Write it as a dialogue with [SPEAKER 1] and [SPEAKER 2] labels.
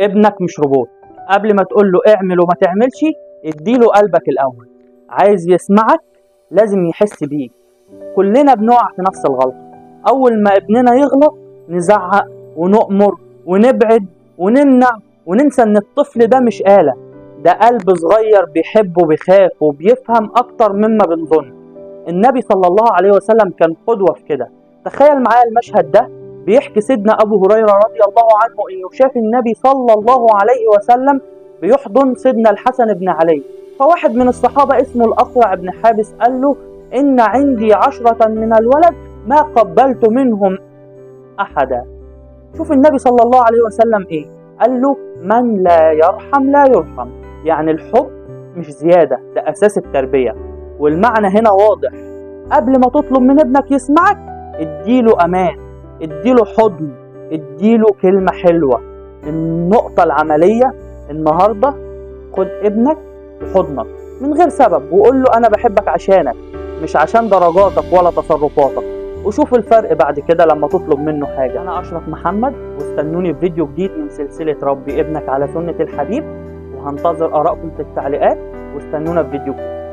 [SPEAKER 1] ابنك مش روبوت. قبل ما تقول له اعمل وما تعملش، اديله قلبك الأول. عايز يسمعك لازم يحس بيك. كلنا بنقع في نفس الغلطة، أول ما ابننا يغلط نزعق ونؤمر ونبعد ونمنع وننسى إن الطفل ده مش آلة، ده قلب صغير بيحب وبيخاف وبيفهم أكتر مما بنظن. النبي صلى الله عليه وسلم كان قدوة في كده. تخيل معايا المشهد ده، بيحكي سيدنا أبو هريرة رضي الله عنه إنه شاف النبي صلى الله عليه وسلم بيحضن سيدنا الحسن بن علي، فواحد من الصحابة اسمه الأقرع بن حابس قال له: إن عندي 10 من الولد ما قبلت منهم أحدا. شوف النبي صلى الله عليه وسلم إيه قال له: من لا يرحم لا يرحم. يعني الحب مش زيادة، ده أساس التربية. والمعنى هنا واضح، قبل ما تطلب من ابنك يسمعك اديله أمان، اديله حضن، اديله كلمة حلوة. النقطة العملية النهاردة، خد ابنك في حضنك من غير سبب وقول له أنا بحبك عشانك، مش عشان درجاتك ولا تصرفاتك، وشوف الفرق بعد كده لما تطلب منه حاجة. أنا أشرف محمد، واستنوني في فيديو جديد من سلسلة ربي ابنك على سنة الحبيب، وهنتظر آرائكم في التعليقات، واستنونا في فيديو جديد.